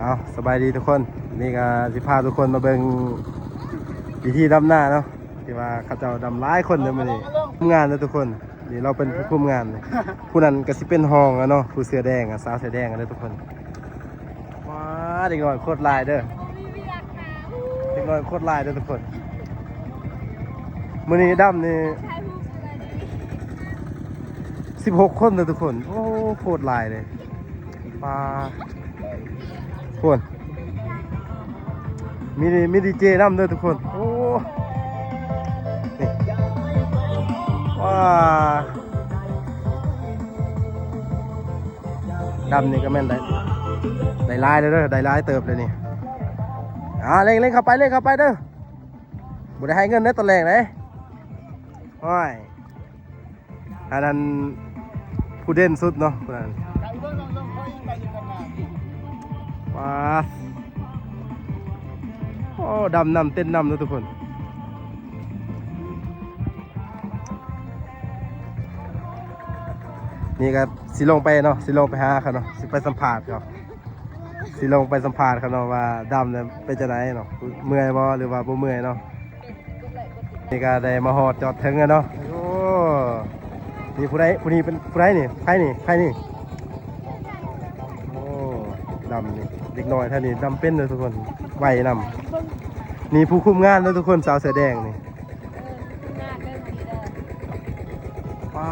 ເອົາ ສະບາຍດີທຸກຄົນ ນີ້ກໍຊິພາທຸກຄົນມາເບິ່ງວິທີດຳນາເນາະ ທີ່ວ່າເຂົາເຈົ້າດຳຫຼາຍຄົນເດ້ມື້ນີ້ ຄຸມງານເດ້ທຸກຄົນ. ນີ້ລາວເປັນຜູ້ຄຸມງານ ຜູ້ນັ້ນກໍຊິເປັນຮອງແລ້ວເນາະ ຜູ້ເສື້ອແດງ ສາວເສື້ອແດງເດ້ທຸກຄົນ. ວ້າ ເດັກນ້ອຍໂຄດຫຼາຍເດີ ເດັກນ້ອຍໂຄດຫຼາຍເດີທຸກຄົນ. ມື້ນີ້ດຳນີ້ສິບຫົກຄົນເດີທຸກຄົນ. ໂອ້ ໂຄດຫຼາຍເລີຍ. ປາ ໂອ້ຍ ມີ ມີດີເຈນຳເດີທຸກຄົນ. ໂອ້ ນີ້ ວ້າ ດຳນີ້ກໍແມ່ນໄດ້ ໄດ້ຫຼາຍເດີ ໄດ້ຫຼາຍເຕີບເລີຍນີ້. ອ່າ ເລັ່ງ ເລັ່ງເຂົ້າໄປ ເລັ່ງເຂົ້າໄປເດີ ບໍ່ໄດ້ໃຫ້ເງິນເດີຕອນແລງເດ້. ໂອ້ຍ ອັນນັ້ນຜູ້ເດັ່ນສຸດເນາະ ຜູ້ນັ້ນ. ປາ ໂອ້ ດຳນຳເຕັ້ນນຳເນາະທຸກຄົນ. ນີ້ກໍຊິລົງໄປເນາະ ຊິລົງໄປຫາເຂົາເນາະ ຊິໄປສຳພາດເຂົາ ຊິລົງໄປສຳພາດເຂົາເນາະ ວ່າດຳແລ້ວເປັນຈັ່ງໃດເນາະ ເມື່ອຍບໍ່ ຫຼືວ່າບໍ່ເມື່ອຍເນາະ. ນີ້ກໍໄດ້ມາຮອດຈອດເຖິງແລ້ວເນາະ. ໂອ້ ນີ້ຜູ້ໃດ ຜູ້ນີ້ເປັນຜູ້ໃດນີ້ ໃຜນີ້ ໃຜນີ້? ໂອ້ ດຳນີ້ ເດັກນ້ອຍທ່ານນີ້ດຳເປັນເດີທຸກຄົນ ໄວນຳ. ນີ້ຜູ້ຄຸມງານເດີທຸກຄົນ ສາວເສື້ອແດງນີ້. ປາ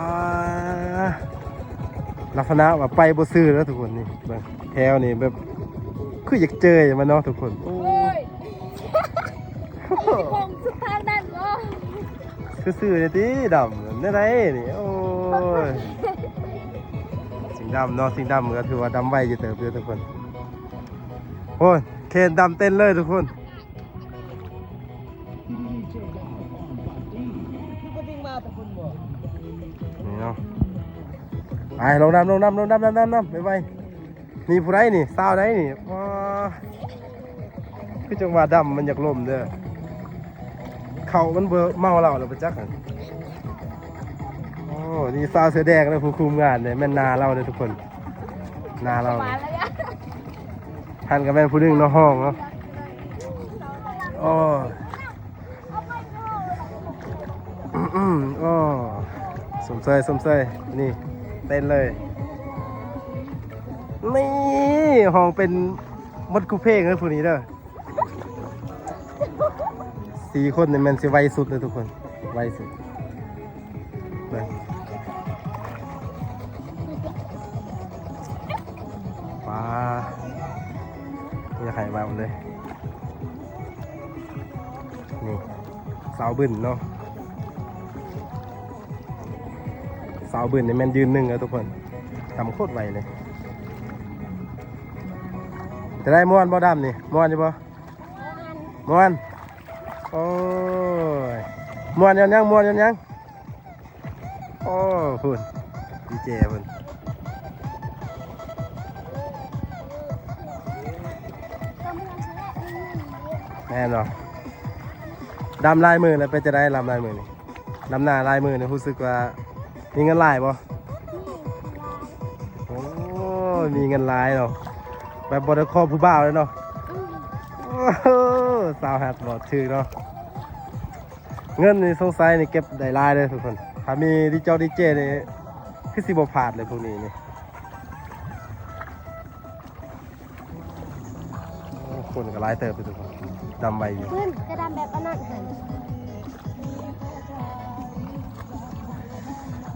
ລັກສະນະວ່າໄປບໍ່ຊື່ເດີທຸກຄົນ. ນີ້ເບິ່ງແຖວນີ້ແບບຄືຢາກເຈີຍມັນເນາະທຸກຄົນ. ໂອ້ຍ ໂອ້ຍ ຜົງສຸດທາງນັ້ນບໍ່ ຄືຊື່ນີ້ຕິ ດຳແນວໃດນີ້. ໂອ້ຍ ຊິງດຳເນາະ ຊິງດຳກໍຖືວ່າດຳໄວຢູ່ເຕີບເດີທຸກຄົນ. ໂອ້ຍ ເຄນດຳເຕັ້ນເລີຍທຸກຄົນ. ນີ້ເນາະ ໄປ ລົງນ້ຳ ລົງນ້ຳ ລົງນ້ຳ ນ້ຳ ນ້ຳ ໄວໆ. ນີ້ຜູ້ໃດນີ້ ສາວໃດນີ້? ວ້າ ຄືຈັງຫວະດຳມັນຢາກລົມເດີ ເຂົ້າມັນເບີເມົາເຫຼົ້າແລ້ວບໍ່ຈັກຫັ້ນ. ໂອ້ ນີ້ສາວເສື້ອແດງເດີ ຜູ້ຄຸມງານເດີ ແມ່ນນ້າລາວເດີທຸກຄົນ ນ້າລາວ. ຫັ້ນກໍແມ່ນຜູ້ໜຶ່ງເນາະ ຮອງເນາະ. ໂອ້ ອືມ ໂອ້ ຊົມເຊີຍ ຊົມເຊີຍ ນີ້ເຕັ້ນເລີຍ. ນີ້ ຮ້ອງເປັນໝົດຄູ່ເພງເດີຜູ້ນີ້ເດີ. ສີ່ຄົນນີ້ແມ່ນຊິໄວສຸດເດີທຸກຄົນ ໄວສຸດ. ເບິ່ງ ປາ ຢາກໃຫ້ເວົ້າເລີຍ. ນີ້ ສາວບຶ້ນເນາະ ສາວບຶ້ນນີ້ແມ່ນຢືນໜຶ່ງເດີທຸກຄົນ ດຳໂຄດໄວເລີຍ. ຈະໄດ້ມ່ວນບໍ່ ດຳນີ້ ມ່ວນຢູ່ບໍ່? ມ່ວນ ໂອ້ຍ ມ່ວນຍ້ອນຫຍັງ ມ່ວນຍ້ອນຫຍັງ? ໂອ້ ພຸ້ນ ດີເຈພຸ້ນ ແມ່ນບໍ່? ດຳຫຼາຍມື້ແລ້ວ ເປັນຈັ່ງໃດ ດຳຫຼາຍມື້ນີ້? ດຳນາຫຼາຍມື້ນີ້ ຮູ້ສຶກວ່າມີເງິນຫຼາຍບໍ່? ໂອ້ຍ ມີເງິນຫຼາຍເນາະ ແບບບໍ່ໄດ້ຂໍຜູ້ບ່າວເລີຍເນາະ. ອືມ ໂອ້ໂຫ ສາວຮັກບໍ່ຖືກເນາະ. ເງິນນີ້ສົງໄສນີ້ເກັບໄດ້ຫຼາຍເດີທຸກຄົນ ຖ້າມີດີເຈົ້າດີເຈນີ້ຄືຊິບໍ່ພາດເລີຍພວກນີ້ນີ້. ໂອ້ ຄົນກໍຫຼາຍເຕີບຢູ່ທຸກຄົນ ດຳໄວຢູ່ ເພິ່ນກໍດຳແບບອັນນັ້ນຫັ້ນ.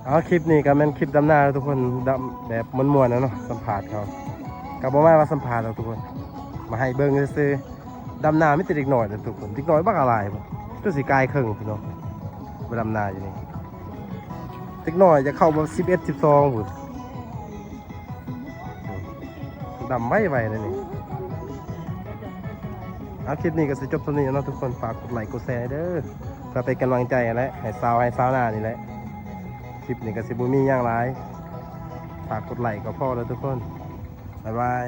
ເອົາ ຄລິບນີ້ກໍແມ່ນຄລິບດຳນາທຸກຄົນ ດຳແບບມ່ວນໆນະເນາະ ສຳພາດເຂົາ ກໍບໍ່ແມ່ນວ່າສຳພາດດອກທຸກຄົນ ມາໃຫ້ເບິ່ງຊື່ໆ. ດຳນາມີແຕ່ເດັກນ້ອຍເດີທຸກຄົນ ເດັກນ້ອຍບັກຫຼາຍ ຈົນຊິກາຍເຄິ່ງພຸ້ນເນາະ ມາດຳນາຢູ່ນີ້ ເດັກນ້ອຍຈະເຂົ້າມາສິບເອັດ ສິບສອງພຸ້ນ. ດຳໄວໆເລີຍນີ້. ເອົາ ຄລິບນີ້ກໍຊິຈົບສ່ຳນີ້ເນາະທຸກຄົນ ຝາກກົດໄລກົດແຊເດີ ເພື່ອເປັນກຳລັງໃຈຫັ້ນແຫຼະ ໃຫ້ຊາວໄຮ່ຊາວນານີ້ແຫຼະ. ຄລິບນີ້ກໍຊິບໍ່ມີຫຍັງຫຼາຍ ຝາກກົດໄລກໍພໍແລ້ວທຸກຄົນ. ບາຍບາຍ.